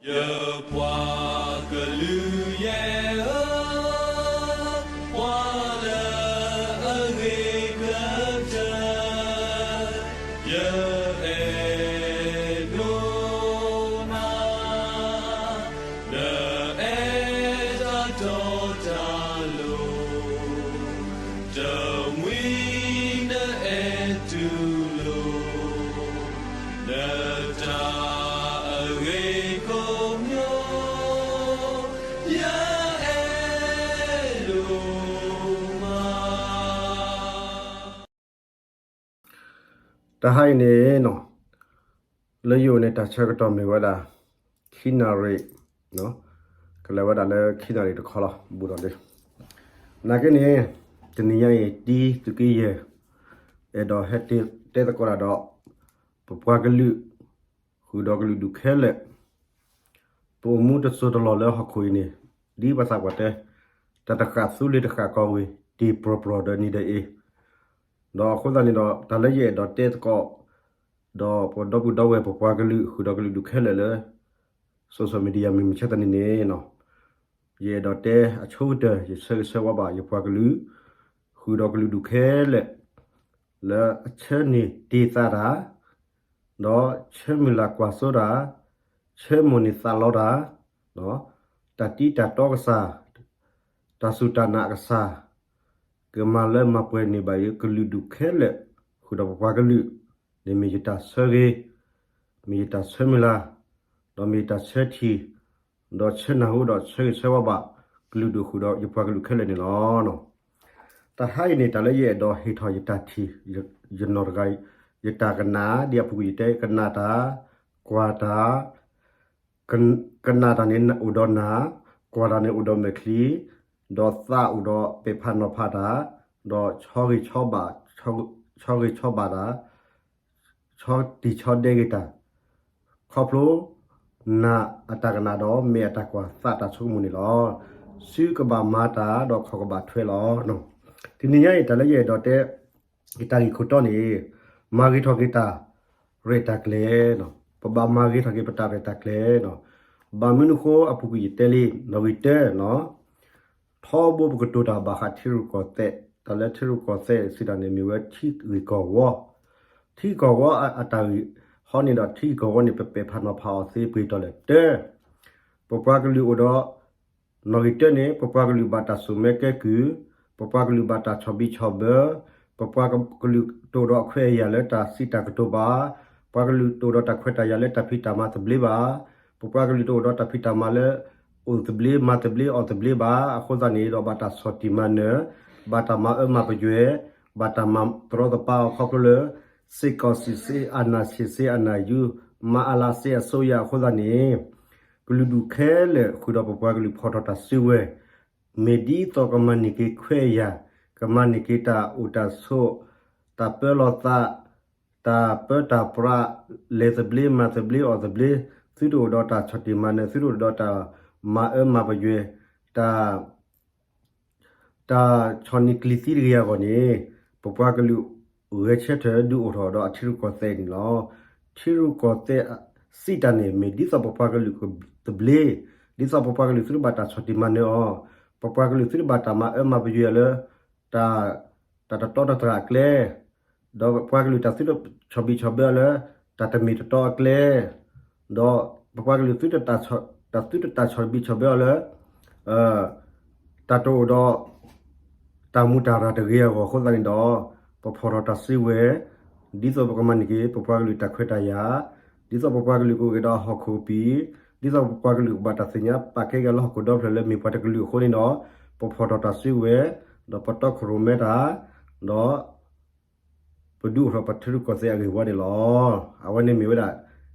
ယပှၤကလုာ်ယဲၢ်ဧၢ, ပှၤလၢအဂ့ၤကတၢၢ်, ယအဲၣ်ဒိးနၤ, နအဲၣ်တၢ်တီတၢ်လိၤ, တမှံၤနအဲၣ်တူၢ်လိာ် နတၢ်အဂ့ၤကိးမံၤ, ယအဲၣ်ဒိးမး. တဟါအံၤန့ၣ်နီၤ, လၢယအိၣ်န့ၣ် တၢ်ဆၢကတီၢ်မ့ၢ်ဝဲဒၣ် ခံနၣ်ရံၣ်, ကလဲၤဝဲဒၣ်လၢခံနၣ်ရံၣ်တခီလီၤ ဘူးဒီးလံ. နာ်က့န့ၣ် တနံၤညါအံၤ တံသုးက့ယဲၢ် အဲၣ်ဒိးဟဲတဲသကိးတၢ်ဒီး ပပှၤကလုာ် ဃုာ်ဒီးကလုာ်ဒူၣ်ခဲလၢာ် ပအိၣ်မူတစိၢ်တလီၢ်လၢဟီၣ်ခိၣ်အံၤန့ၣ် ဒ်ပသးပှၢ်တဲ တၢ်တဃၣ်သူလ့ၤတဃၣ်ကီဝံၤ တ့ၢ်ပြီၤပြီၤဒီးနံၤဒီးအ့ၤ, ဒီးအဃိသတးန့ၣ်ဒီး တၢ်လၢယအဲၣ်ဒိးတဲသကိး ဒီးပဒီပုၢ်ဒီဝဲၢ်ပပှၤကလုာ် ဃုာ်ဒီးကလုာ်ဒူၣ်ခဲလၢာ်လၢ social media မ့ၢ်မုၢ်ဆါတနံၤန့ၣ် ယအဲၣ်ဒိးတဲအဆိကတၢၢ် ယဆၢဂ့ၤဆၢဝါဘၣ်ယပှၤကလုာ် ဃုာ်ဒီးကလုာ်ဒူၣ်ခဲလၢာ် လၢအဆၢန့ၢ်တ့ၢ်သးတၢ် ဒီးဆၢမုၢ်လၢ်ကွၢ်စိတၢ်, ဆၢမိၣ်န့ၢ်သးလီတၢ်, တၢ်တံတၢ်တီကစၢ်, တၢ်စူၢ်တၢ်နာ်အကစၢ်, ကမၤလၢမၤပှဲၤန့ၢ်ဘၣ်ယကလုာ်ဒူၣ်ခဲလၢာ်, ဃုာ်ဒီးပပှၤကလုာ်, န့ၣ်မ့ၢ်ယတၢ်ဆၢဂ့ၤ, မ့ၢ်ယတၢ်ဆၢမုၢ်လၢ်, ဒီးမ့ၢ်ယတၢ်ဆၢထံၣ်, ဒီးဆၢနၢ်ဟူဒီးဆၢဂ့ၤဆၢဝါဘၣ် ကလုာ်ဒူၣ်ဃုာ်ဒီးယပှၤကလုာ်ခဲလၢာ်န့ၣ်လီၤ. တဟါအံၤန့ၣ် တၢ်လၢယအဲၣ်ဒိးဟ့ၣ်ထီၣ်ယတၢ်ထံၣ်, ယနီၢ်တဂၤ, ယတၢ်ကနၣ် ဒ်အပူၤကွံာ်ယတဲကနၣ်တၢ်, ကွၢ်တၢ်, ကနၣ်တၢ်န့ၣ်အိၣ်ဒီးနၢ်, ကွၢ်တၢ်န့ၣ်အိၣ်ဒီးမဲာ်ချံ, ဒီးသးအိၣ်ဒီးပဲာ်ဖးနီၤဖးတၢ်, ဒီးဆီဂ့ၤဆီဘၣ်, ဆီဂ့ၤဆီဘၣ်တၢ်, ဆီတံၢ်ဆီဒဲးဂ့ၤတၢ်, ခီဖျိ နၢ်အတၢ်ကနၣ်ဒီးမဲာ်အတၢ်ကွၢ်သးတၢ်ဆိကမိၣ်န့ၣ်လီၤ. စုကဘၣ်မၤတၢ်ဒီးခီၣ်ကဘၣ်ထွဲလီၤ. တနံၤညါအံၤတၢ်လၢယအဲၣ်ဒိးတဲ ယတၢ်ဂ့ၢ်ခိၣ်တီန့ၣ် မၤဂ့ၤထီၣ်က့ၤတၢ်ရဲၣ်တၢ်ကျဲၤ, ပဘၣ်မၤဂ့ၤထီၣ်က့ၤပတၢ်ရဲၣ်တၢ်ကျဲၤ, ဘၣ်မနုၤအဃိအပူၤကွံာ်ယတဲလံ နီၣ်ဂံၢ်တၢ, ထီဘိပကတိၤတၢ်ဘၣ်ဃးထံရူၢ်ကီၢ်သဲး, တၢ်လၢထံရူၢ်ကီၢ်သဲးစံးတၢ်န့ၣ် မ့ၢ်ဝဲထံဂ့ၢ်ကီၢ်ဝီ, ထံဂ့ၢ်ကီၢ်ဝီအတၢ်ဂ့ၢ်ဟီန့ၣ်ဒီး ထံဂ့ၢ်ကီၢ်ဝီန့ၣ် ပပဲာ်ဖးနီၤဖးအီၤသ့ပှဲၤတီၤလဲၣ်တၢ, ပပှၤကလုာ်အိၣ်ဒီး နီၣ်ဂံၢ်တၢန့ၣ် ပပှၤကလုာ်ဘၣ်တၢ်စိာ်မဲကဲကုၢ်, ပပှၤကလုာ်ဘၣ်တၢ်ဆီၣ်ဘံၣ်ဆီၣ်ဘၢ, ပပှၤကလုာ်တအိၣ်ဒီးအခွဲးအယာ်လၢတၢ်စံးတၢ်ကတိၤဘၣ်, ပှၤကလုာ်တအိၣ်ဒီးတၢ်ခွဲးတၢ်ယာ်လၢတၢ်ဖံးတၢ်မၤသဘျ့ဘၣ်, ပပှၤကလုာ်တအိၣ်ဒီးတၢ်ဖံးတၢ်မၤလၢ အိၣ်သဘျ့မၤသဘျ့အီၣ်သဘျ့ဘၣ်, အဃိသတးန့ၣ်ဒီးဘၣ်တၢ်ဆီၣ်တံၢ်မၤနၢၤ, ဘၣ်တၢ်မၤအၢမၤပယွဲ, ဘၣ်တၢ်မၤတရီတပါအီၤခီဖျိလၢ စစ်ကောင်စီ စစ်အာဏာရှင် စစ်အာဏာယူ မအလ စစ်အစိုးရ အဃိသတးန့ၣ် ကလုာ်ဒူၣ်ခဲလၢာ်ဃုာ်ဒီးပပှၤကလုာ်ဖီၣ်ထီၣ်တၢ်စုဝဲၤ, မ့ၢ်ဒ်သိးကမၤန့ၢ်က့ၤခွဲးအယာ်, ကမၤန့ၢ်က့ၤတၢ်အိၣ်တၢ်ဆိး, တၢ်ပၢလီၤသး, တၢ်ပၢတၢ်ပြး, လဲၤသဘျ့မၤသဘျ့အီၣ်သဘျ့, သုတအိၣ်ဒီးတၢ်ဆီၣ်တံၢ်မၤနၢၤ, သုတအိၣ်ဒီးတၢ်မၤအၢမၤပယွဲ, တၢ် တၢ်ဆီၣ်နံၤကျံၤသံတဂ့ၤအဂီၢ်န့ၣ် ပပှၤကလုာ်ဂဲၤဆၢထၢၣ်ဒုးအိၣ်ထီၣ်ဒီးအထံရူၢ်ကီၢ်သဲးန့ၣ်လီၤ. ထံရူၢ်ကီၢ်သဲးစံးတၢ်န့ၣ် မ့ၢ်ဒ်သိးပပှၤကလုာ်ကသဘျ့, ဒ်သိးပပှၤကလုာ်သုတဘၣ်တၢ်ဆီၣ်တံၢ်မၤနၢၤအီၤ, ပပှၤကလုာ်သုတဘၣ်တၢ်မၤအၢမၤပယွဲလၢ တၢ် တၢ်တတီတတြၢ်အကျဲ ဒီးပပှၤကလုာ်တၢ်သုတဆီၣ်ဘံၣ်ဆီၣ်ဘၢအီၤလၢ တၢ်တမ့ၢ်တတီအကျဲ, ဒီးပပှၤကလုာ် တၢ်သုတတၢ်ဆီၣ်ဘံၣ်ဆီၣ်ဘၢအီၤလၢ တၢ်တအိၣ်ဒီး တၢ်မူးတၢ်ရၢ်တဂ့ၤအဂီၢ်အဃိသတးန့ၣ်ဒီး ပဖီၣ်ထီၣ်တၢ်စုဝဲၤ ဒ်သိးပကမၤန့ၢ်က့ၤ ပပှၤကလုာ်တၢ်ခွဲးတၢ်ယာ်, ဒ်သိးပပှၤကလုာ်ကအိၣ်က့ၤဒီးဟီၣ်ခိၣ်ကပံာ်, ဒ်သိးပပှၤကလုာ်ကဘၣ်တၢ်သ့ၣ်ညါပာ်ကဲက့ၤလၢဟီၣ်ခိၣ်ဒီဖျၢၣ်လၢမ့ၢ်ပှၤတကလုာ်အဃိန့ၣ်ဒီး ပဖီၣ်ထီၣ်တၢ်စုဝဲၤ, ဒီးပတီခိၣ်ရိၣ်မဲတၢ်, ဒီး ပဒုးအိၣ်ထီၣ်ပထံရူၢ်ကီၢ်သဲးအဂ့ၢ်ဝီန့ၣ်လီၤ. အဝဲန့ၣ်မ့ၢ်ဝဲဒၣ်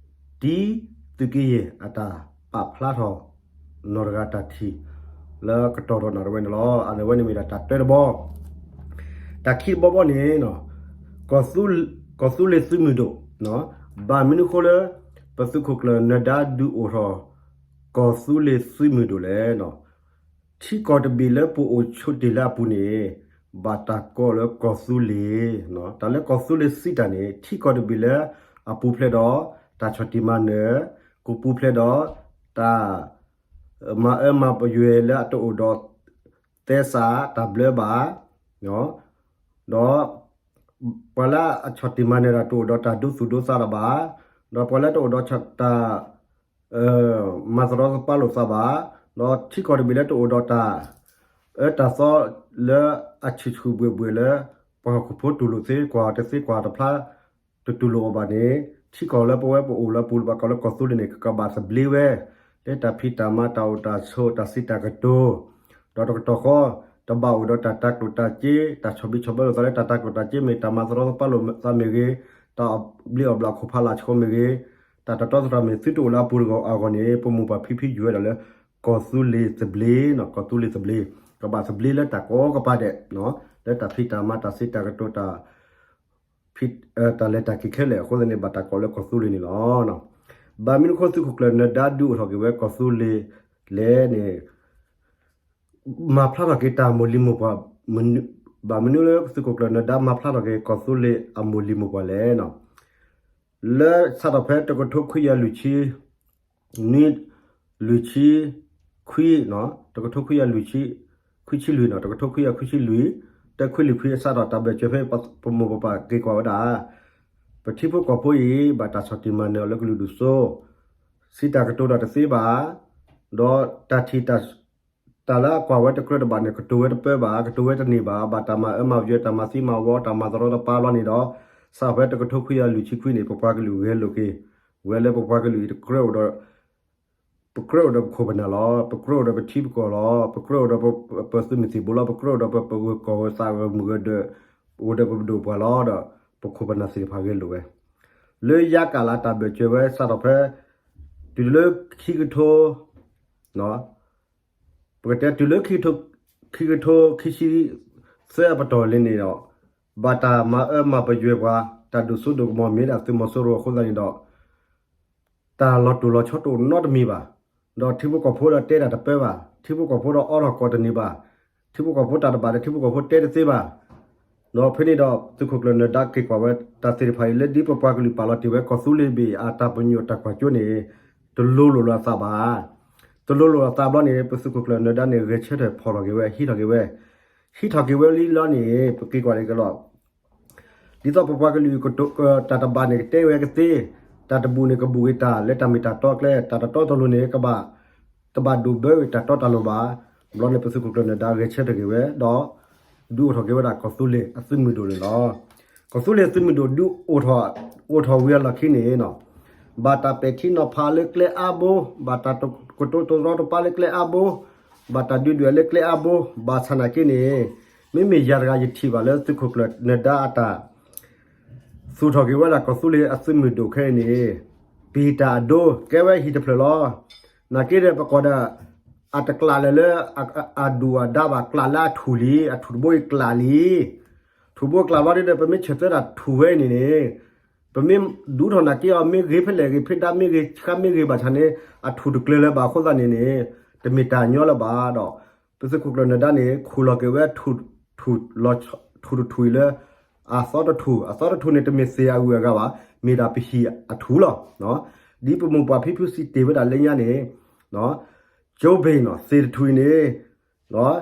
တံသုးက့ယဲၢ်အတၢ်ပာ်ဖျါထီၣ် နီၢ်တဂၤတၢ်ထံၣ် လၢကတီၢ်ထီၣ်နၢ်တဝဲန့ၣ်လီၤ. အဝဲန့ၣ်မ့ၢ်ဒၣ်တၢ်တၢတဘီ, တၢ်ခံတဘီဘီန့ၣ် ကီၢ်သူလ့ၤသုးမုၢ်ဒိၣ်, ဘၣ်မနုၤအဃိလၢ ပသုးခိၣ်ကျၢၢ်နၢၤဒါဒုးအိၣ်ထီၣ် ကီၢ်သူလ့ၤသုးမုၢ်ဒိၣ်လဲၣ်. ထံကီၢ်တဘ့ၣ်လၢပအိၣ်ဆိးတ့ၢ်လၢအပူၤန့ၣ် ဘၣ်တၢ်ကိးလၢကီၢ်သူလ့ၤ, တၢ်လၢကီၢ်သူလ့ၤစံးတၢ်န့ၣ် ထံကီၢ်တဘ့ၣ်လၢအပူၤဖျဲးဒီး တၢ်ဆီၣ်တံၢ်မၤနၢၤ, ကပူၤဖျဲးဒီး တၢ် တၢ် မၤအၢမၤပယွဲလၢအတအိၣ်ဒီး သဲစးတၢ်ဘျၢဘၣ်, ဒီး ပှၤလၢအဆီၣ်တံၢ်မၤနၢၤတၢ်တအိၣ်ဒီးတၢ်ဒိသူၣ်ဒိသးတၢ်ဘၣ်, ဒီးပှၤလၢတအိၣ်ဒီးတၢ် မၤသရီသပၢလိာ်သးဘၣ်, ဒီးထံကီၢ်တဘ့ၣ်လၢတအိၣ်ဒီးတၢ် အၢတၢ်သီလၢအဆူၣ်ဆူၣ်ဘှ့ၣ်ဘှ့ၣ်လၢ ပှၤဟီၣ်ခိၣ်ဖိတူၢ်လိာ်သ့ ကွၢ်တသ့ကွၢ်တဖျါ တတူၢ်လိာ်အီၤဘၣ်န့ၣ် ထံကီၢ်လၢပဝဲပအိၣ်လၢပူၤဘၣ်ကီးလၢကီၢ်သူလ့ၤန့ၣ် ကကဘၣ်သဘျ့ဝဲ လၢတၢ်ဖံးတၢ်မၤတၢ်အိၣ်တၢ်ဆိးတၢ်စံးတၢ်ကတိၤ, ဒီးတကတီၢ်ဃီ တဘၣ်အိၣ်ဒီးတၢ်တၤကျိၣ်တၤစ့ တၢ်ဆီၣ်ဘံၣ်ဆီၣ်ဘၢလိာ်သးလၢတၢ်တၤကျိၣ်တၤစ့မ့ၢ် တၢ်မၤသရီသပၢလိာ်သးမ့ၢ်ဂ့ၤ, တၢ်ဘျ့အီၣ်ဘျၣ်ခိၣ်ဖးလာ်ဆိမ့ၢ်ဂ့ၤ, တၢ်တတီသရၣ်မ့ၢ်သုတအိၣ်လၢအပူၤတဂီၢ်အဂီၢ်န့ၣ် ပမိၢ်ပၢ်ဖံဖုယုၢ်ဝဲဒၣ်လၢ ကီၢ်သူလ့ၤသဘျ့, ကီၢ်သူလ့ၤသဘျ့, ကဘၣ်သဘျ့လၢတၢ်ကိးကပၤဒဲး, လၢတၢ်ဖံးတၢ်မၤတၢ်စံးတၢ်ကတိၤတၢ် ဖံး တၢ်လဲၤတၢ်က့ၤခဲလၢာ်အဃိသတးန့ၣ် ဘၣ်တၢ်ကိးလၢကီၢ်သူလ့ၤန့ၣ်လီၤ. ဘၣ်မနုၤအဃိသုးခိၣ်ကျၢၢ်နၢၤဒါဒုးအိၣ်ထီၣ်က့ၤဝဲကီၢ်သူလ့ၤလဲၣ်န့ၣ် မၤဖျါထီၣ်က့ၤတၢ်မိၢ်လံၤမိၢ်ပှၢ်, ဘၣ်မနုၤလၢသုးခိၣ်ကျၢၢ်နၢၤဒါမၤဖျါထီၣ်က့ၤကီၢ်သူလ့ၤအမိၢ်လံၤမိၢ်ပှၢ်လဲၣ်န့ၣ် လၢစးထီၣ်ဖဲတကထိခွံကယၤလွံၢ်ဆံ နွံ လွံၢ်ဆံခွံ, တကထိခွံကယၤလွံၢ်ဆံ, ခွံဆံလွံၢ်န့ၣ် တကထိခွံကယၤခွံဆံလွံၢ်, တခွံလွံၢ်ခွံအစးထီၣ် တၢ်ဘၢၣ်စၢၤဖဲပမိၢ်ပပၢ်က့ၤကွၢ်ဝဲဒၣ် ပထံဖိကီၢ်ဖိအံၤ ဘၣ်တၢ်ဆီၣ်တံၢ်မၤနၢၤအီၤလၢကလုာ်ဒူၣ်စိ စံးတၢ်ကတိၤတၢ်တသ့ဘၣ်, ဒီးတၢ်ထံၣ် တၢ်လၢအကွၢ်ဝဲတကြၢးတဘၣ်န့ၣ် ကတိၤဝဲတပၢဘၣ်, ကတိၤဝဲတန့ၢ်ဘၣ်, ဘၣ်တၢ်မၤအၢမၤယွဲ တၢ်မၤသံမၤဝီ တၢ်မၤသရီတပၢလီၤန့ၣ်ဒီး စးဖဲတကထိခွံကယၤလွံၢ်ဆံခွံန့ၣ် ပပှၤကလုာ်ဂဲၤလိာ်က့ၤဝဲလၢပပှၤကလုာ်အံၤတကြၢးအိၣ်ဒီး ပကြၢးအိၣ်ဒီးပခိၣ်ပနၢ်လီၤ. ပကြၢးအိၣ်ဒီးပထံပကီၢ်လီၤ. ပကြၢးအိၣ်ဒီးပသုးမုၢ်သံၣ်ဘိလီၤ. ပကြၢးအိၣ်ဒီးပဂၢၢ်ကီၢ်ဂၢၢ်သးဂၢၢ်မုၢ်ဂၢၢ်ဒၢး, အိၣ်ဒီးပပဒိၣ်ပှၢ်လီၤဒီး ပခိၣ်ပနၢ်သ့ၣ်တဖၣ်ဂဲၤလိာ်ဝဲ လၢယါကၣ်လၢတၢ်ဘၢၣ်စၢၤဝဲစးထီၣ်ဖဲ တုၤလၢခံကထိ ပကတဲတုၤလၢ ခံကထိခံဆံသၢအပတီၢ်လံန့ၣ်ဒီး ဘၣ်တၢ်မၤအၢမၤပယွဲပှၤ တၢ်ဒိၣ်စိဒိၣ်ကမီၤမ့ၢ်ဒၣ်သုးမီၤစိရိၤအဃိသတးန့ၣ်ဒီး တၢ်လီၤတိၢ်လီၤဆီတအိၣ်နီတမံၤဘၣ်. ဒီးထံဖိကီၢ်ဖိဒီးတဲတၢ်တပၢဘၣ်, ထံဖိကီၢ်ဖိဒီးအီထီၣ်ကီၢ်တန့ၢ်ဘၣ်, ထံဖိကီၢ်ဖိတၢ်တဘၣ်ဒီးထံဖိကီၢ်ဖိတဲတသ့ဘၣ်. ဒီးဖဲန့ၣ်ဒီးသုးခိၣ်ကျၢၢ်နၢၤဒါက့ၤကွၢ်ဝဲတၢ်သ့ၣ်တဖၣ်အံၤ လၢဒ်ပပှၤကလုာ်ပာ်လီၤတ့ၢ်ဝဲကီၢ်သူလ့ၤဘ့ၣ်အတၢ်ပညိၣ်တၢ်ကွၢ်စိန့ၣ် တလိၤလိာ်လီၤအသးဘၣ်. တလိၤလိာ်လီၤအသးဘျီန့ၣ် ပသုးခိၣ်ကျၢၢ်နၢၤဒါန့ၣ် ဂဲၤဆၢထၢၣ်ဖီၣ်ထီၣ်က့ၤဝဲ ဟံးထီၣ်က့ၤဝဲ, ဟံးထီၣ်က့ၤဝဲလံလီၤန့ၣ် ပက့ၤကွၢ်က့ၤလီၤ ဒ်သိးပပှၤကလုာ် တၢ်တဘၣ်န့ၣ်ကတဲဝဲကသ့, တၢ်တဘူၣ်န့ၣ်ကဘူၣ်က့ၤတၢ်လၢတၢ်မ့ၢ်တၢ်တီကျဲ, တၢ်တတီတလိၤန့ၣ်ကဘၣ် တဘၣ်ဒိၣ်ဘၢဝဲတၢ်တီတၢ်လိၤဘၣ်. ဘျီန့ၣ်ပသုးခိၣ်ကျၢၢ်နၢၤဒါဂဲၤဆၢထၢၣ်က့ၤဝဲ ဒီး ဒုးအိၣ်ထီၣ်က့ၤဝဲဒၣ်ကီၢ်သူလ့ၤအသုးမုၢ်ဒိၣ်န့ၣ်လီၤ. ကီၢ်သူလ့ၤအသုးမုၢ်ဒိၣ်ဒုးအိၣ်ထီၣ်ဝံၤအလီၢ်ခံန့ၣ် ဘၣ်တၢ်ပဲာ်ထံနီၤဖးလၢကျဲအါဘိ, ဘၣ်တၢ်ကတိၤတရီတပါလၢကျဲအါဘိ, ဘၣ်တၢ်ဒုးဒွဲၣ်လၢကျဲအါဘိ, ဘၣ်ဆၣ်နာ်က့န့ၣ် မ့မ့ၢ်ယၤတဂၤယထံၣ်ဘၣ်လၢသုးခိၣ်ကျၢၢ်နၢၤဒါအတၢ် သူၣ်ထီၣ်က့ၤဝဲဒၣ်ကီၢ်သူလ့ၤအသုးမုၢ်ဒိၣ်ခဲအံၤန့ၣ် ပဟံၣ်တၢ်အဒိ ကဲဝဲဟံၣ်တဖျၢၣ်လီၤ. နာ်က့ဒီးပကွၢ်ဒီး အတကျးလၢၤလၢ အဒူၣ်အဒါဘၣ် ကျးလၢအထူၣ်လံ, အထူၣ်တဘိအံၤကျးလံ. ထူၣ်ဘိကျးဘျီဒ်ဒီး ပမ့ၢ်ဆၢၣ်သၢတၢ်ထူၣ်ဝဲအံၤန့ၣ်န့ၣ် ပမ့ၢ်ဒူထီၣ်နာ်က့အီၤ မ့ၢ်ဂ့ၤဖဲလဲၣ်ဂ့ၤ ဖဲဒါမ့ၢ်ဂ့ၤ ဆှါမ့ၢ်ဂ့ၤဘၣ်ဆၣ်န့ၣ် အထူၣ်တကျၢၤလၢၤဘၣ်အဃိသတးန့ၣ်န့ၣ် တမ့ၢ်တၢ်ညီလၢၤဘၣ်ဒီး ပသုးခိၣ်ကျၢၢ်နၢၤဒါန့ၣ် ခူၣ်လီၤက့ၤဝဲ ထူၣ်တထူၣ်အံၤလၢ အသီတထူၣ်, အသီတထူၣ်န့ၣ် တမ့ၢ်သ့ၣ်အဂုၤအဂၤဘၣ်, မ့ၢ်ဒၣ်ပဟံၣ်အထူၣ်လီၤ. ဒ်ပမိၢ်ပှၣ်ဖံဖုစံးတ့ၢ်ဝဲဒၣ်လၢညါန့ၣ် ကၠိဘ့ၣ်နီၤ သ့ၣ်တထူၣ်အံၤန့ၣ်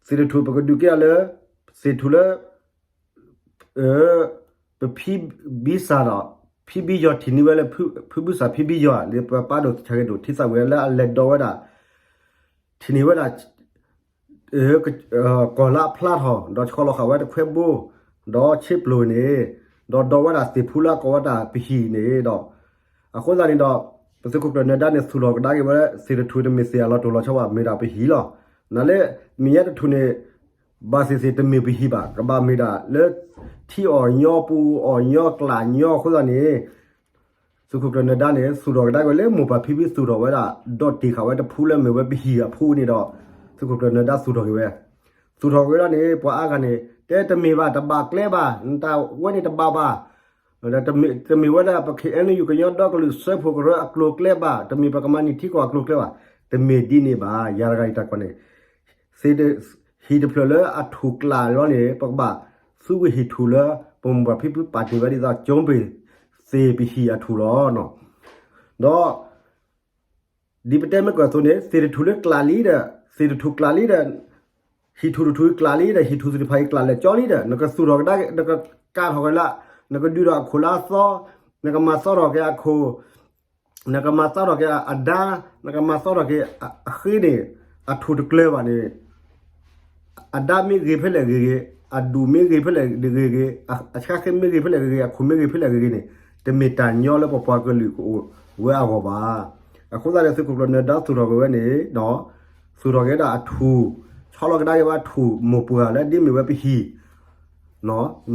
သ့ၣ်တထူၣ်ပကဒုးကဲအီၤလၢ သ့ၣ်ထူၣ်လၢ ပဖံဘံစၢ်ဒီး ဖံဘံယီၤထံၣ်န့ၢ်ဝဲလၢ ဖုဘံစၢ်ဖံဘံယီၤ လၢပပာ်ဒိၣ်ဆၢက့ၤဒိၣ်ထံသၣ်ဝဲလၢအလဲၤဒိးဝဲဒၣ် ထံၣ်န့ၢ်ဝဲဒၣ် ကီၢ်လၢအဖျါထီၣ် ဒီးဆှီလီၤဃာ်ဝဲတခွဲဘိ ဒီးဆ့ပျိန့ၣ် ဒီးဒိးဝဲဒၣ်သ့ၣ်ဖူလၢအကိးဝဲဒၣ်ပဟံၣ်န့ၣ်ဒီး အဃိသတးန့ၣ်ဒီး ပသုးခိၣ်ကျၢၢ်နၢၤဒါန့ၣ် သူၣ်ထီၣ်ကဒါက့ၤဝဲ သ့ၣ်တထူၣ်တမ့ၢ်သ့ၣ်အလီၤတိၢ်လီၤဆီဘၣ် မ့ၢ်ဒၣ်ပဟံၣ်လီၤ. နလဲၣ် မ့ၢ်ညါတထူၣ်န့ၣ် ဘၣ်သ့ၣ်သ့ၣ်တမ့ၢ်ပဟံၣ်ဘၣ် ကဘၣ်မ့ၢ်ဒၣ်လၢ ထံအီၣ်ညီပူအီၣ်ညီကျးညီအဃိသတးန့ၣ် သုးခိၣ်ကျၢၢ်နၢၤဒါန့ၣ် သူၣ်ထီၣ်ကဒါက့ၤဝဲလၢမိၢ်ပၢ်ဖံဖုသူၣ်ထီၣ်ဝဲဒၣ် ဒီးတ့ၢ်ဃာ်ဝဲတဖူလၢမ့ၢ်ဝဲပဟံၣ်အဖူန့ၣ်ဒီး သုးခိၣ်ကျၢၢ်နၢၤဒါသူၣ်ထီၣ်က့ၤဝဲ သူၣ်ထီၣ်က့ၤဝဲဒၣ်န့ၣ် ပှၤအါဂၤန့ၣ် တဲတမ့ၢ်ဘၣ် တဘၣ်ကျဲဘၣ် နတၢ်ဝဲန့ၣ်တဘၣ်ဘၣ် တမ့ၢ်ဝဲဒၣ်ပ ခ့ၣ်အဲၣ်ယူၣ် ကညီဒီကလုာ်စၢဖှိၣ်ကရၢအကျိၤအကျဲဘၣ် တမ့ၢ်ပကမၤန့ၢ်ထံကီၢ်အကျိၤအကျဲဘၣ် တမ့ၢ်ဒ်န့ၣ်ဘၣ် ယၤတဂၤအံၤတၢ်ကွၢ်န့ၣ် ဟံၣ်တဖျၢၣ်လၢအထူၣ်ကျးလီၤန့ၣ် ပကဘၣ်သူက့ၤဟံၣ်ထူၣ်လၢ ပမိၢ်ပၢ်ဖံဖုပာ်တ့ၢ်ဝဲဒ်သိး ကၠိဘ့ၣ်သ့ၣ်ပဟံၣ်အထူၣ်လီၤ. ဒီး ဒ်ပတဲမ့ၢ်ကွၢ်အသိးန့ၣ် သ့ၣ်တထူၣ်လၢကျးလံဒီး သ့ၣ်တထူၣ်ကျးလံဒီး ဟံၣ်ထူၣ်တထူၣ်ကျးလံဒီး ဟံၣ်ထူၣ်သ့ၣ်တဖၣ်အံၤကျးလၢာ်ကၠီလံဒီး နကသူၣ်ထီၣ်ကဒါ နကကးထီၣ်က့ၤလၢ နကဒုးထီၣ်အခိၣ်လၢအသီ, နကမၤသီထီၣ်က့ၤအခိၣ်, နကမၤသီထီၣ်က့ၤအဒါ, နကမၤသီထီၣ်က့ၤအဃ့န့ၣ် အထူၣ်တကျၢၤဘၣ်န့ၣ် အဒါမ့ၢ်ဂ့ၤဖဲလဲၣ်ဂ့ၤဂ့ၤ, အဒူၣ်မ့ၢ်ဂ့ၤဖဲလဲၣ်ဂ့ၤဂ့ၤ, အဆါဃ့မ့ၢ်ဂ့ၤဖဲလဲၣ်ဂ့ၤဂ့ၤ, အခိၣ်မ့ၢ်ဂ့ၤဖဲလဲၣ်ဂ့ၤဂ့ၤန့ၣ် တမ့ၢ်တၢ်ညီလၢပပှၤကလုာ်ကအိၣ်ဝဲအဂီၢ်ဘၣ်. အဃိသတးန့ၣ် သုးခိၣ်ကျၢၢ်နၢၤဒါသူၣ်ထီၣ်က့ၤဝဲန့ၣ် သူၣ်ထီၣ်က့ၤဒၣ်အထူၣ်, ဆီလီၤကဒါက့ၤဝဲအထူၣ်မိၢ်ပှၢ်လၢဒ်မ့ၢ်ဝဲပဟံၣ်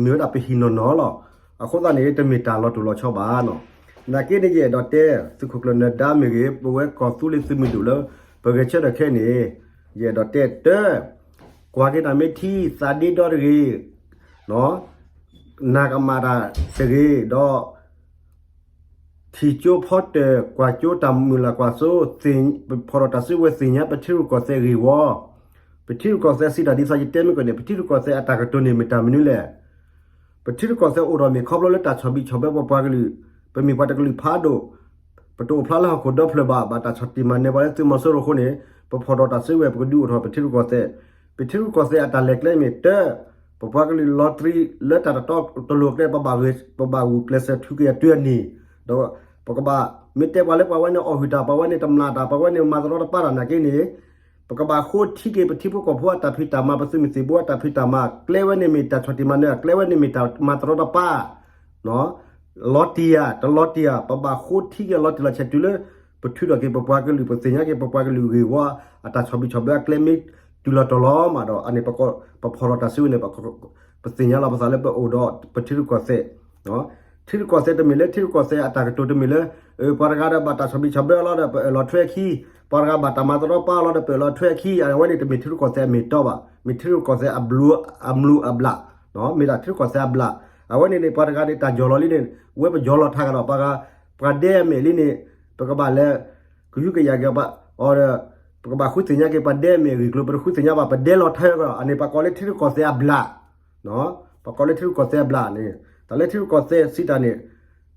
မ့ၢ်ဝဲဒၣ်ပဟံၣ်နီၢ်နီၢ်လီၤ. အဃိသတးန့ၣ် တမ့ၢ်တၢ်လီၤတိၢ်လီၤဆီဘၣ်နီၤ. နာ်က့န့ၣ် ယအဲၣ်ဒိးတဲ သုးခိၣ်ကျၢၢ်နၢၤဒါမ့ၢ်ဂ့ၤ, ပဝဲကီၢ်သူလ့ၤသုးမုၢ်ဒိၣ်လၢ ပဂဲၤဆၢထၢၣ်ခဲအံၤန့ၣ် ယအဲၣ်ဒိးတဲတၢ် ကွၢ်က့ၤတၢ်မ့ၢ်ထံ သးဒ့ဒီတဂ့ၤ, နာ်ကမၣ်တၢ်တဂ့ၤဒီး ထံၣ်ကၠိဖီတၢၣ် ကွၢ်ကၠိတၢ်မုၢ်လၢ်ကွၢ်စိ, ဖီၣ်ထီၣ်တၢ်စုကဝဲၤသ့ၣ်ညါပထံရူၢ်ကီၢ်သဲးဂ့ၢ်ဝီ, ပထံရူၢ်ကီၢ်သဲးစံးတၢ်ဒ်သိးယတဲမ့ၢ်ကီးန့ၣ် ပထံရူၢ်ကီၢ်သဲးအတၢ်ကတိၤန့ၣ်မ့ၢ်တၢ်မနုၤလဲၣ်. ပထံရူၢ်ကီၢ်သဲးအိၣ်ထီၣ်မ့ၢ်ခီဖျိလၢတၢ်ဆီၣ်ဘံၣ်ဆီၣ်ဘၢပပှၤကလုာ်, ပမ့ၢ်ပှၤတကလုာ်ဖးဒိၣ်, ပတအိၣ်ဖျါလၢဟီၣ်ခိၣ်ဒီဖျၢၣ်ဘၣ်, ဘၣ်တၢ်ဆီၣ်တံၢ်မၤနၢၤပှၤလၢသုးမီၤစိရိၤအဃိန့ၣ် ပဖီၣ်ထီၣ်တၢ်စုကဝဲၤ ပကဒုးအိၣ်ထီၣ်ပထံရူၢ်ကီၢ်သဲး, ပထံရူၢ်ကီၢ်သဲးအတၢ်လဲၤကျဲမ့ၢ်တၢ် ပပှၤကလုာ်လီၤတံၢ်လၢတၢ်တတီတလိၤကျဲ ပဘၣ်ဂုာ်ကျဲးစၢးထုးက့ၤအတုၤအနံၤ, ဒီးပကဘၣ် မ့ၢ်တဲပှၤလၢပှၤဝဲန့ၣ်အီၣ်ဟုၣ်တၢ် ပှၤဝဲန့ၣ်တမျၢ်တၢ် ပှၤဝဲန့ၣ်မၤတရီတပါတၢ်နာ်က့န့ၣ် ပကဘၣ်ဃိထံက့ၤပထံဖိကီၢ်ဖိအတၢ်ဖံးတၢ်မၤ ပသုးမုၢ်သံၣ်ဘိအတၢ်ဖံးတၢ်မၤ ကျဲဝဲန့ၣ်မ့ၢ်တၢ်ဆီၣ်တံၢ်မၤနၢၤ ကျဲဝဲန့ၣ်မ့ၢ်တၢ်မၤတရီတပါ လီၤတံၢ်ဧါ တလီၤတံၢ်ဧါ ပဘၣ်ဃိထံက့ၤလီၤတံၢ်လီၤဆဲးတုၤလၢ ပထုးထီၣ်က့ၤပပှၤကလုာ် ပသ့ၣ်ညါက့ၤပပှၤကလုာ်ဂ့ၢ်ဝီ အတၢ်ဆီၣ်ဘံၣ်ဆီၣ်ဘၢအကျဲမ့ၢ်တုၤလီၤတီၤလီၤမးဒီး အန့ၣ် ပဖီၣ်ထီၣ်တၢ်စုကဝဲၤန့ၣ် ပသ့ၣ်ညါလီၤပသးလၢပအိၣ်ဒီးပထံရူၢ်ကီၢ်သဲး ထံရူၢ်ကီၢ်သဲးတမ့ၢ်လၢ ထံရူၢ်ကီၢ်သဲးအတၢ်ကတိၤတမ့ၢ်လၢ ပှၤတဂၤဒီးဘၣ်တၢ်ဆီၣ်ဘံၣ်ဆီၣ်ဘၢအီၤလီၤဒီး ပအၢၣ်လီၤထွဲအခံ, ပှၤတဂၤဘၣ်တၢ်မၤတရီတပါအီၤလီၤဒီး ပအၢၣ်လီၤထွဲအခံ, အဝဲန့ၣ်တမ့ၢ်ထံရူၢ်ကီၢ်သဲးအမ့ၢ်အတီဘၣ်, မ့ၢ်ထံရူၢ်ကီၢ်သဲးအဘျုးအဘျၣ်, မ့ၢ်ဒၣ်ထံရူၢ်ကီၢ်သဲးအဘျၣ်, အဝဲန့ၣ်န့ၣ် ပှၤတဂၤန့ၣ်တၢ်ယီၢ်လီၤလံန့ၣ် ဝဲပယီၢ်လီၤထးကဒီး ပှၤဒဲအမဲာ်လံန့ၣ် ပကဘၣ်လဲၤ ကဟုကယာ်က့ၤအီၤဒီး ပကဘၣ်ဃုသ့ၣ်ညါက့ၤပှၤဒဲအမဲာ်အဂ့ၢ်ကျိၤ ပတဃုသ့ၣ်ညါဘၣ် ပဒဲလီၤထးကဒီး အန့ၣ် ပကိးလၢထံရူၢ်ကီၢ်သဲးအဘျၣ် ပကိးလၢထံရူၢ်ကီၢ်သဲးအဘျၣ်န့ၣ် တၢ်လၢထံရူၢ်ကီၢ်သဲးစံးတၢ်န့ၣ်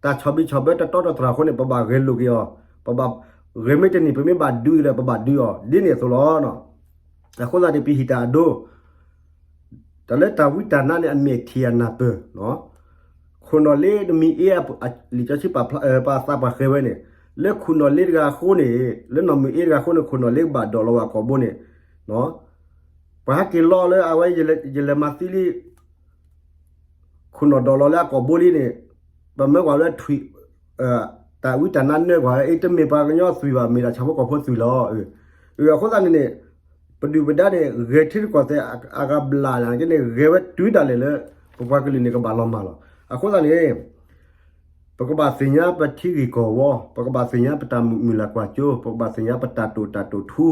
တၢ်ဆီၣ်ဘံၣ်ဆီၣ်ဘၢတတီတတြၢ်အဃိန့ၣ် ပဘၣ်ဂဲၤလိာ်က့ၤအီၤ, ပဘၣ်ဂဲၤမ့ၢ်တနံၤ ပမ့ၢ်ဘၣ်ဒုးအီၤဒီး ပဘၣ်ဒုးအီၤ ဒ်န့ၣ်အသိးလီၤ. အဃိသတးန့ၣ် ပဟံးတၢ်အဒိ တၢ်လၢတၢ်ဝံတၢ်နါန့ၣ် အမဲာ်ထံၣ်အနၢ်ပၢၢ် ခိၣ်နီၣ်လ့တမံၤအ့ လံာ်စီဆှံပာ်ဖျါ ပာ်သးပှၢ်ဃဲၤဝဲန့ၣ် လၢခိၣ်နီၣ်လ့တဂၤအဃိန့ၣ် လၢနီၢ်မုၢ်အ့တဂၤအဃိန့ၣ် ခိၣ်နီၣ်လ့ကဘၣ်ဒိးလီၤဝဲအကိာ်ဘိန့ၣ် ပှၤဟဲက့ၤလီလၢအဝဲ ယလဲၤမၤသံလံ ခိၣ်နီၣ်ဒိးလီၤလၢအကိာ်ဘိလံန့ၣ် ပမၢကွၢ်လၢထွံၣ် တၢ်ဝံတၢ်နါနၢကွၢ် အ့ တမ့ၢ်ပှၤကညီသွံၣ်ဘၣ် မ့ၢ်ဒၣ်ဆၣ်ဖိကီၢ်ဖိသွံၣ်လီၤ. အဃိသတးန့ၣ်န့ၣ် ပဒုၣ်ပဒါန့ၣ် ဂဲၤထံရူၢ်ကီၢ်သဲးအကဘျၣ်န့ၣ်က့န့ၣ် ဂဲၤဝဲတုၤဒၣ်လဲာ်လၢ ပပှၤကလုာ်န့ၣ်ကဘၣ်လီၤမၢ်လီၤ. အဃိသတးန့ၣ် ပကဘၣ်သ့ၣ်ညါပထံဂ့ၢ်ကီၢ်ဝီ, ပကဘၣ်သ့ၣ်ညါပတၢ်မုၢ်လၢ်ကွၢ်စိ, ပကဘၣ်သ့ၣ်ညါပတၢ်တိာ်တၢ်တိာ်ထူ,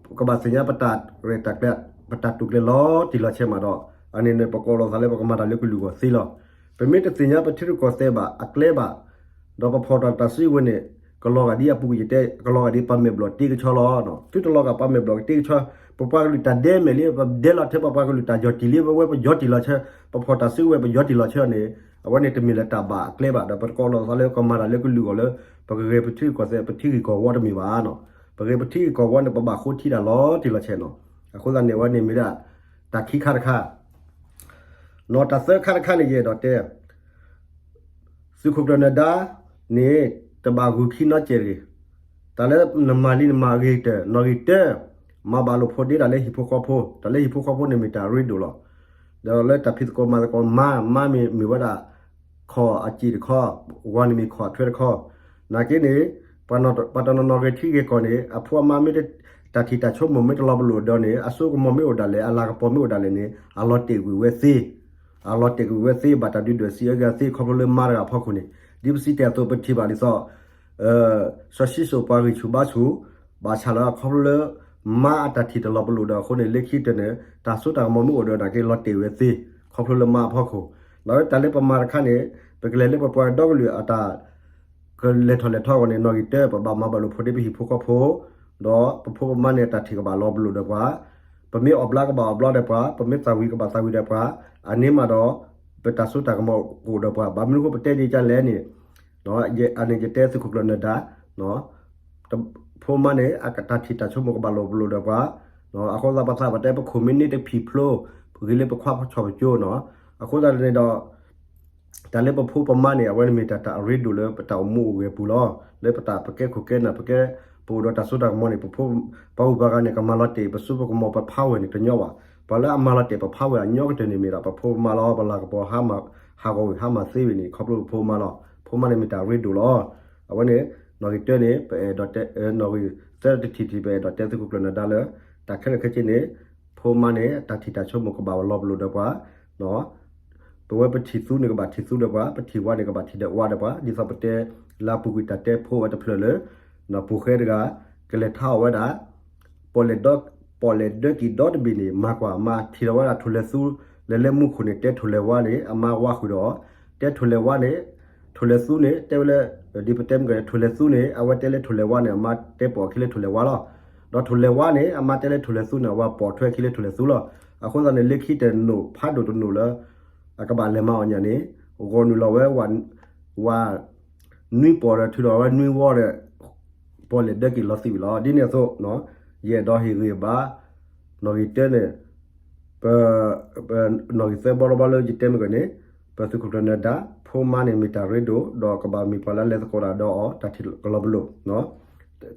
ပကဘၣ်သ့ၣ်ညါပတၢ်ရဲၣ်တၢ်ကျဲၤ, ပတၢ်တိာ်ကျဲၤလီၤတံၢ်လီၤဆဲးမးဒီး အန့ၣ်န့ၣ် ပကိးလီၤသးလၢပကမၤတၢ်လၢကလုာ်အဂီၢ်သ့လီၤ. ပမ့ၢ်တသ့ၣ်ညါပထံရူၢ်ကီၢ်သဲးဘၣ် အကျဲဘၣ်, ဒီးပဖီၣ်တၢ်တၢ်စုကဝဲၤန့ၣ် ကလီၤဂာ်ဒ်အပူၤကွံာ်ယတဲ ကလီၤဂာ်ဒ်ပှၤမဲာ်ဘျီၣ်တ့ကဆီလီၤ. သုတလီၤဂာ်ပှၤမဲာ်ဘျီၣ်တ့ကဆီ, ပပှၤကလုာ်တၢ်ဒဲမဲာ်လံ ပဒဲလီၤထဲပပှၤကလုာ်တၢ်ယီၢ်တံၢ်လံ ပဝဲပယီၢ်တံၢ်လီၤဆဲး, ပဖီၣ်တၢ်စုကဝဲၤပယီၢ်တံၢ်လီၤဆဲးန့ၣ် အဝဲန့ၣ်တမ့ၢ်လၢတၢ်ဘၣ်အကျဲဘၣ် ဒီးပတကိးလီၤသးလၢကမၤတၢ်လၢကလုာ်အဂီၢ်လၢ ပကဂဲၤပထံရူၢ်ကီၢ်သဲး ပထံဂ့ၢ်ကီၢ်ဝီတမ့ၢ်ဘၣ်နီၤ. ပဂဲၤပထံဂ့ၢ်ကီၢ်ဝီန့ၣ် ပဘၣ်ဃိထံတၢ်လီၤတံၢ်လီၤဆဲးနီၤ. အဃိသတးန့ၣ်ဝဲန့ၣ်မ့ၢ်ဒၣ် တၢ်ခံခါတခါ နီၤ တၢ်သၢခါတခါန့ၣ် ယအဲၣ်ဒိးတဲ သုးခိၣ်ကျၢၢ်နၢၤဒါန့ၣ် တဘၣ်ဂုာ်ခံနီတစဲးတဂ့ၤ. တၢ်လၢနမၤလံနမၤအဂ့ၤကတၢၢ် နီၣ်ဂံၢ်တၢ မၤဘၣ်လိာ်ဖိးဒ့တၢ်လၢဟံၣ်ဖိဃီဖိ, တၢ်လၢဟံၣ်ဖိဃီဖိန့ၣ်မ့ၢ်တၢ်ရ့ဒိၣ်လီၤ. ဒီးလၢတၢ်ဖံးသကိးမၤသကိး မါ မါမ့ၢ်မ့ၢ်ဝဲဒၣ် ခီၣ်အစ့ၣ်တခီ, ဝၤန့ၣ်မ့ၢ်ခီၣ်အထွဲတခီ, နာ်က့န့ၣ် ပှၤတနီၤနီၤဂဲၤထံဂဲၤကီၢ်န့ၣ် အဖိအမါမ့ၢ်တၢ်ထံၣ်တၢ်ဆိကမိၣ်မ့ၢ်တလီၤပလိာ်ဒီးန့ၣ် အစိကမီၤမ့ၢ်အိၣ်ဒၣ်လဲာ် အလၤကပီၤမ့ၢ်အိၣ်ဒၣ်လဲာ်န့ၣ် အလီၤတဲာ်ကွံာ်ဝဲသ့, အလီၤတဲာ်ကွံာ်ဝဲသ့ ဘၣ်တၢ်ဒုးဒွဲၣ်စံးအၢက့ၤအသ့ ခီဖျိလၢမါတဂၤအဖီခိၣ်န့ၣ် ဒ်ပစံးတ့ၢ်အသိး ပထံၣ်ဘၣ်ဒ်သိး စီၤၡံၣ်စိၣ်ပှၤဂံၢ်ဆူၣ်ဘါဆူၣ်, ဘၣ်ဆၣ်လၢခီဖျိလၢ မါအတၢ်ထံၣ်တလီၤပလိာ်ဒီးအဃိန့ၣ် လၢခံကတၢၢ်န့ၣ် တၢ်စိတၢ်ကမီၤမ့ၢ်အိၣ်ဒီးနာ်က့လီၤတဲာ်ဝဲသ့ ခီဖျိလၢမါအဖီခိၣ်, ဒီးတၢ်လၢပမၤတခါန့ၣ် ပကလဲၤလၢပပှၤဒီကလုာ်အတၢ် ကလဲၤထီၣ်လဲၤထီအဂီၢ်န့ၣ် နီၣ်ဂံၢ်တၢ ပဘၣ်မၤဘၣ်လိာ်ဖိးဒ့ပဟံၣ်ဖိဃီဖိ, ဒီးပဖိပမါန့ၣ် တၢ်ထံၣ်ကဘၣ်လီၤပလိာ်ဒီးပှၤ, ပမ့ၢ်အီၣ်ဘျါကဘၣ်အီၣ်ဘျါဒီးပှၤ, ပမ့ၢ်သၣ်ဝံၤကဘၣ်သၣ်ဝံၤဒီးပှၤ, အန့ၣ်မးဒီး ပတၢ်စိတၢ်ကမီၤကအိၣ်ဒီးပှၤ, ဘၣ်မနုၤအဃိပတဲဒ်န့ၣ်လဲၣ်န့ၣ် အန့ၣ်ယတဲသုးခိၣ်ကျၢၢ်နၢၤဒါ တ ဖိမါန့ၣ် အတၢ်ထံၣ်တၢ်ဆိကမိၣ်ကဘၣ်လိာ်ပလိာ်ဒီးပှၤ, အဃိသတးပသးပှၢ်တဲပခိၣ်မ့ၢ်န့ၢ်တဖံးဖျိ, ပဂ့ၤလၢပခွါဆီၣ်ပကၠိနီၤ, အဃိသတးန့ၣ်ဒီး တၢ်လၢပဖိပမါန့ၣ် အဝဲန့ၣ်မ့ၢ်တၢ်တၢ်အရ့ဒိၣ်လၢပတၢ်အိၣ်မူအိၣ်ဂဲၤပူၤလီၤ. လၢပတၢ်ပကဲခိၣ်ကဲနၢ် ပကဲပအိၣ်ဒီးတၢ်စိတၢ်ကမီၤန့ၣ် ပဖိပှၤဂၤန့ၣ် ကမၤလီၤတဲာ်ပစိပကမီၤ ပpowerန့ၣ် တညီဘၣ်. ပှၤလၢအမၤလီၤတဲာ်ပpowerအညီကတၢၢ်န့ၣ်မ့ၢ်ဒၣ်ပဖိပမါလီၤ. ပလၤကပီၤဟးဂီၤဝံၤဟးမၤသ့ဝံၤန့ၣ် ခီဖျိပဖိပမါလီၤ. ဖိမါန့ၣ်မ့ၢ်တၢ်အရ့ဒိၣ်လီၤ. အဝဲန့ၣ် နီၣ်ဂံၢ်တၢန့ၣ် ပအဲၣ်ဒိးတဲ နီၣ်ဂံၢ်သၢတထံၣ်ထံၣ် ပအဲၣ်ဒိးတဲသုးခိၣ်ကျၢၢ်နၢၤဒါလၢ တၢ်ခဲလၢာ်ခဲဆ့န့ၣ် ဖိမါန့ၣ် တၢ်ထံၣ်တၢ်ဆိကမိၣ်ကဘၣ်လိာ်ပလိာ်ဒီးပှၤ ပဝဲပထံၣ်သူန့ၣ်ကဘၣ်ထံၣ်သူဒီးပှၤ, ပထံၣ်ဝါန့ၣ်ကဘၣ်ထံၣ်ဒီးဝါဒီးပှၤ, ဒ်သိးပတဲလၢအပူၤကွံာ်တၢ်တဲဖိဝဲတဖျၢၣ်လၢ ပူၤဃဲတဂၤ ကလဲၤထါအီၣ်ဝဲဒၣ် ပီၣ်လဲၣ်ဒၢ, ပီၣ်လဲၣ်ဒၢကံၢ်ဒီတဘ့ၣ်န့ၣ် မၤကွၢ်အမါထံၣ်လီၤဝဲဒၣ်ထိၣ်လဲၤသူ လဲၤလၢမူခိၣ်န့ၣ် တဲထိၣ်လဲၤဝါန့ၣ် အမါဝါဃုာ်ဒီး တဲထိၣ်လဲၤဝါန့ၣ် ထိၣ်လဲၤသူန့ၣ် တဲဝဲလၢ ဒ်ပတဲမ့ၢ်က ထိၣ်လဲၤသူန့ၣ် အဝဲတဲလၢထိၣ်လဲၤဝါန့ၣ် အမါတဲပိာ်အခံလၢထိၣ်လဲၤဝါလီၤ. ဒီးထိၣ်လဲၤဝါန့ၣ် အမါတဲလၢထိၣ်လဲၤသူန့ၣ် အဝဲပိာ်ထွဲအခံလၢထိၣ်လဲၤသူလီၤ. အဃိသတးန့ၣ် လၢခံတနီၣ်ဖးဒိၣ်တနီၣ်လၢ အကဘၣ်လဲၤမၤအီၣ်ညၣ်န့ၣ် ဂီၤနုာ်လီၤဝဲ ဝၤ နွံပီၣ်ဒီးထုးထီၣ်ဝဲနွံဝီဒီး ပီၣ်လဲၣ်ဒၢကံၢ်လီၤသံးဝံၤလီၤ. ဒ်န့ၣ်အသိး ယအဲၣ်ဒိးဟ့ၣ်ဂံၢ်ဘါ နီၣ်ဂံၢ်တၢန့ၣ် ပ နီၣ်ဂံၢ်သၢဘီတဘီလၢယတဲမ့ၢ်ကန့ၣ် ပသုးခိၣ်ကျၢၢ်နၢၤဒါ ဖိမါန့ၣ်မ့ၢ်တၢ်ရ့ဒိၣ် ဒီးကဘၣ်မ့ၢ်ပှၤလၢလဲၤသကိးတၢ်ဒီးအီၤ တၢ်ထံၣ်ကလီၤပလိာ်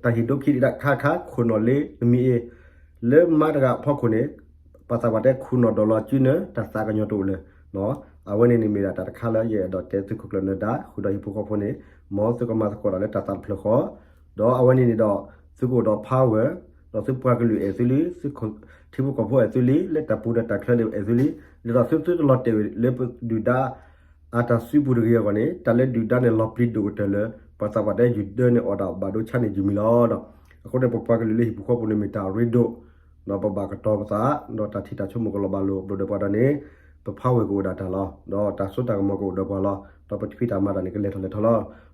တၢ်ဟ့ၣ်ဒိခံဒံးခါခါ ခိၣ်နီၣ်လ့နမံၤအ့ လၢမါတဂၤအဖီခိၣ်န့ၣ် ပှၤသးပှၢ်တဲခိၣ်နီၣ်ဒီးလီၤစုနၢ တၢ်သးကညီၤတအိၣ်လၢၤ. အဝဲန့ၣ်န့ၣ်မ့ၢ်ဒၣ်တၢ်တခါလၢယအဲၣ်ဒိးတဲသုးခိၣ်ကျၢၢ်နၢၤဒါ ဃုာ်ဒီးဟံၣ်ဖိဃီဖိန့ၣ် မ်သုကမၤသကိးတၢ်လၢတၢ်သးတဖျၢၣ်ဃီ ဒီးအဝဲန့ၣ်န့ၣ်ဒီး သုကအိၣ်ဒီး power ဒီးသုပှၤကလုာ်အဲၣ်သုလံ ထံဖိကီၢ်ဖိအဲၣ်သုလံ လၢတၢ်ပူၤဒီးတၢ်ချၢန့ၣ်အဲၣ်သုလံ ဒ်သိးသုသုတလီၤတဲာ်ဝဲလၢပဒုၣ်ဒါ အတၢ်စုပူၤတဂ့ၤအဂီၢ်န့ၣ် တၢ်လၢဒုၣ်ဒါန့ၣ်လီၤပျံၤဒိၣ်ကတၢၢ်လၢ ပှၤသးပှၢ်တဲယုၢ်ဒၢန့ၣ်အီၣ်ဒၣ်ဘၣ်ဒိဆါန့ၣ်ယုၢ်မံၤလီၤ. အဃိန့ၣ် ပပှၤကလုာ်လၢဟံၣ်ပူၤဃီပူၤန့ၣ်မ့ၢ်တၢ်အရ့ဒိၣ် ဒီးပဘၣ်ကတီၤပသး ဒီးတၢ်ထံၣ်တၢ်ဆိကမိၣ်ကလီၤဘၣ်လိာ်ပလိာ်ဒီးပှၤဒီးန့ၣ် ပpowerကအိၣ်ဒၣ်တၢ်လီၤ. ဒီးတၢ်စိတၢ်ကမီၤကအိၣ်ဒီးပှၤလီၤ. ဒီးပဖံးတၢ်မၤတၢ်န့ၣ်ကလဲၤထီၣ်လဲၤထီလီၤ.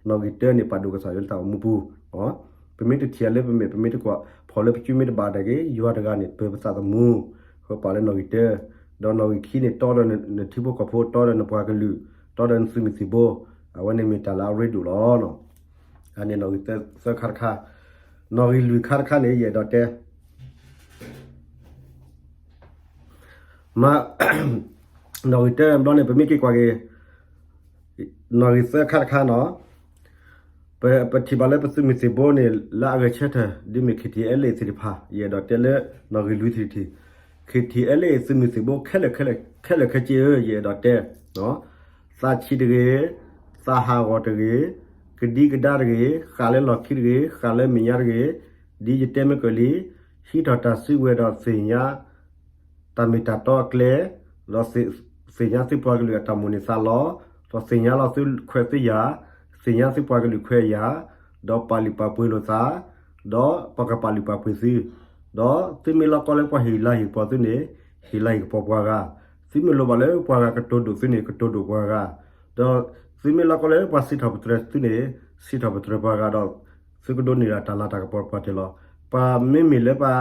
နီၣ်ဂံၢ်တၢန့ၣ် ပာ်ဒိၣ်ကစၢ်ယွၤလၢတၢ်အိၣ်မူပူၤ ပမ့ၢ်တထံၣ်လၢပမဲာ် ပမ့ၢ်တကွၢ်ဖီၣ်လၢပစုမ့ၢ်တဘၣ်ဒၣ်က့ၤ ယွၤတဂၤန့ၣ် ပၢပသးသမူ ဃၢပာ်လၢနီၣ်ဂံၢ်တၢ, ဒီးနီၣ်ဂံၢ်ခံန့ၣ် တီဒီးနထံဖိကီၢ်ဖိ တီဒီးနပှၤကလုာ် တီဒီးနသုးမုၢ်သံၣ်ဘိ, အဝဲန့ၣ်မ့ၢ်တၢ်လၢအရ့ဒိၣ်လီၤ. အန့ၣ်နီၣ်ဂံၢ်သၢခါတခါ, နီၣ်ဂံၢ်လွံၢ်ခါတခါန့ၣ် ယအဲၣ်ဒိးတဲ မ့ၢ် နီၣ်ဂံၢ်တၢဘျီန့ၣ် ပမ့ၢ်က့ၤကွၢ်က့ၤ နီၣ်ဂံၢ်သၢခါတခါနီၤ, ပထံၣ်ဘၣ်လၢပသုးမုၢ်သံၣ်ဘိန့ၣ် လၢအဂဲၤဆၢထၢၣ် ဒ်မ့ၢ် KTLA သ့ၣ်တဖၣ် ယအဲၣ်ဒိးတဲလၢ နီၣ်ဂံၢ်လွံၢ်ထံၣ်ထံၣ်, KTLA သုးမုၢ်သံၣ်ဘိ ခဲလၢာ်ခဲဆ့ဧၢ ယအဲၣ်ဒိးတဲ သးဆံးတဂ့ၤ, သးဟးဂီၤတဂ့ၤ, ကဒံကဒါတဂ့ၤ, ဃၣ်လၢလီၢ်ခံတဂ့ၤ, ဃၣ်လၢမဲာ်ညါတဂ့ၤ, ဒ်ယတဲမ့ၢ်ကလံ, ဟံးထီၣ်တၢ်စုကဝဲၤဒီးသ့ၣ်ညါ တၢ်မ့ၢ်တၢ်တီအကျဲ, ဒီးသ့ၣ်ညါသုပှၤကလုာ်အတၢ်မိၣ်န့ၢ်သးလီ, ဒီးသ့ၣ်ညါလီၤသုခွဲးသုယာ်, သ့ၣ်ညါသုပှၤကလုာ်ခွဲးယာ်, ဒီးပာ်လုၢ်ပာ်ပှ့ၤလိာ်သး, ဒီးပှၤကပာ်လုၢ်ပာ်ပှ့ၤသု, ဒီးသုမ့ၢ်လီၤကီလၢပှၤဟ့ၣ်လၤဟ့ၣ်ကပီၤသုန့ၣ် ဟ့ၣ်လၤဟ့ၣ်ကပီၤပှၤဂၤ, သုမ့ၢ်လိၣ်ဘၣ်လၢပှၤဂၤကတိၤဒိၣ်သုန့ၣ် ကတိၤဒိၣ်ပှၤဂၤ, ဒီးသုမ့ၢ်လီၤကီလၢပှၤစံးထီၣ်ပတြၢၤသုန့ၣ် စံးထီၣ်ပတြၢၤပှၤဂၤဒီး သုကဒိးန့ၢ်ဒၣ်တၢ်လၤတၢ်ကပီၤပှၤတ့ၢ်လီၤ. ပှၤမ့မ့ၢ်လၢပှၤ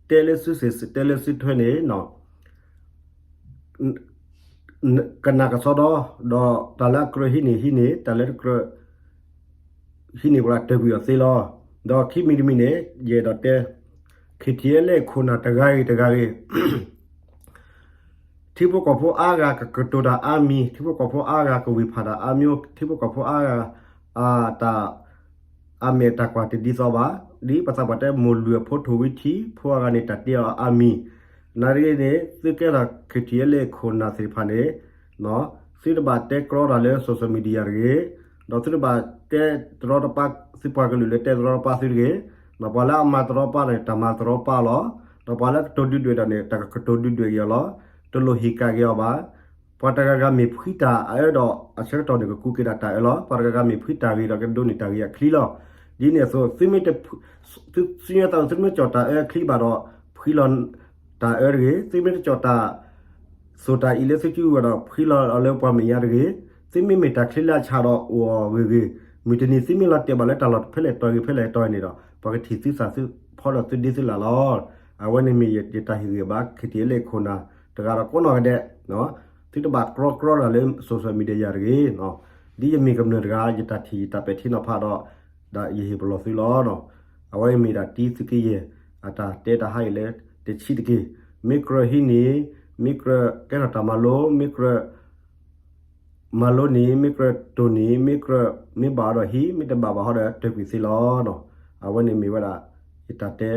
တဲလၢသုစ့ၣ်တဲလၢသုထွဲန့ၣ် ကနၣ်ကစီဒီ, ဒီးတၢ်လၢအကြၢးဟံးန့ၢ်ဟံးန့ၢ် တၢ်လၢတကြၢးဟံးန့ၢ်ဝဲဒၣ်တၢ်ကွံာ်အီၤသ့လီၤ. ဒီးခံမံၤတမံၤန့ၣ် ယအဲၣ်ဒိးတဲ KTLA ခိၣ်နၢ်တဂၤဂ့ၤတဂၤဂ့ၤ ထံဖိကီၢ်ဖိအါဂၤကကတိၤတၢ်အါမံၤ, ထံဖိကီၢ်ဖိအါဂၤကဝံၢ်ဖးတၢ်အါမံၤ, ထံဖိကီၢ်ဖိအါဂၤ အတၢ် အမဲာ်တၢ်ကွၢ်တဒ်သိးဘၣ်, ဒ်ပသးပှၢ်တဲမိၢ်လုၢ်အဖိထိၣ်ဝံထံ ဖိအဂၤန့ၣ်တၢ်တ့အီၤအါမံၤ, နာ်သက့န့ၣ် သုကဲထီၣ် KTLA ခိၣ်နၢ်သ့ၣ်တဖၣ်န့ၣ် သုတဘၣ်တဲကြီတၢ်လၢ social media တဂ့ၤ, ဒီးသုတဘၣ်တဲတရီတပါ သုပှၤကလုာ်လၢတဲတရီတပါသုတဂ့ၤ, ဒီးပှၤလၢအမၤတရီတပါန့ၣ် တၢ်မၤတရီတပါလီၤ, ဒီးပှၤလၢကတိၤဒုၣ်ဒွဲၣ်တၢ်န့ၣ် တၢ်ကကတိၤဒုၣ်ဒွဲၣ်က့ၤအီၤလီၤ, တလိၣ်ဟ့ၣ်ကၣ်က့ၤအီၤဘၣ်. ပှၤတဂၤဂၤမ့ၢ်ဖှံတၢ်အအၢဒီး အဆၢကတီၢ်န့ၣ် ကကူးက့ၤဒၣ်တၢ်အၢလီၤ. ပှၤတဂၤဂၤမ့ၢ်ဖှံတၢ်ဂ့ၤဒီး ကဒိးန့ၢ်တၢ်ဂ့ၤအချံလီၤ. ဒ်န့ၣ်အသိး သုမ့ၢ်တ သု သုမ့ၢ်သး သုမ့ၢ်ကၠီၣ်တၢ်အၢအချံဘၣ်ဒီး ဖှံလီၤတၢ်အၢတဂ့ၤ, သုမ့ၢ်တကၠီၣ်တၢ် သိၣ်တၢ်အံၤလၢသုစုဝဲဒီး ဖှံလီၤအီၤလၢပှၤမဲာ်ညါတဂ့ၤ, သုမ့ၢ်မ့ၢ်တၢ်ချံလၢအဆၣ်ဒီးအိၣ်အီၤဂ့ၤဂ့ၤ, မုၢ်တနံၤသုမ့ၢ်လီၤတဲာ်ဘၣ်လၢတၢ်လီၢ်ဖဲလဲၣ်တီၤဂ့ၤ ဖဲလဲၣ်တီၤန့ၣ်ဒီး ပှၤကထံၣ်သုသးသုဖီဒီးသုဒ့သုလၢ်လီၤ. အဝဲန့ၣ်မ့ၢ်ယတၢ်ဟ့ၣ်ဂံၢ်ဘါ KTLA ခိၣ်နၢ်တဂၤဒီးကိးနီၢ်ဂၤဒဲး, သုတဘၣ်ကြီကြီတၢ်လၢ social media တဂ့ၤ, ဒ်ယမ့ၢ်ကမျၢၢ်တဂၤ ယတၢ်ထံၣ်ယတၢ်ပဲာ်ထံနီၤဖးဒီး ဒီးယဟ့ၣ်ပလီၢ်သုလီၤ. အဝဲအံၤမ့ၢ်ဒၣ်တံသုးက့ယဲၢ် အတၢ်တဲတၢ်ဟးဂီၤလၢ တဆံးတက့ၢ်. မ့ၢ်ကြၢးဟံးန့ၢ်, မ့ၢ်ကြၢးကဲထီၣ်တၢ်မၤလိ, မ့ၢ်ကြၢး မၤလိန့ၣ်, မ့ၢ်ကြၢးတိၢ်န့ၢ်, မ့ၢ်ကြၢး, မ့ၢ်ဘၣ်အီၤဒီးဟံး, မ့ၢ်တဘၣ်ဘၣ်ဟီဒီး တၢၢ်ကွံာ်သ့လီၤ. အဝဲန့ၣ်မ့ၢ်ဝဲဒၣ် ယတၢ်တဲ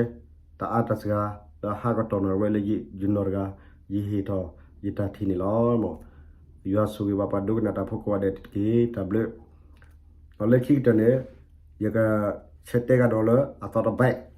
တၢ်အါတၢ်စှၤ လၢဟးကတီၢ်နီၣ်ဝဲလၢယနီၢ်တဂၤ ယဟ့ၣ်ထီၣ်ယတၢ်ထံၣ်န့ၣ်လီၤ. ယွၤဆိၣ်ဂ့ၤဘၣ်ပှၤဒိကနၣ်တၢ်ဖိကိးဂၤဒဲးတက့ၢ်. တၢ်ဘျုး. ဒီးလၢခံကတၢၢ်န့ၣ် ယကဆဲးတဲကဒီးလၢအသီတဘျီ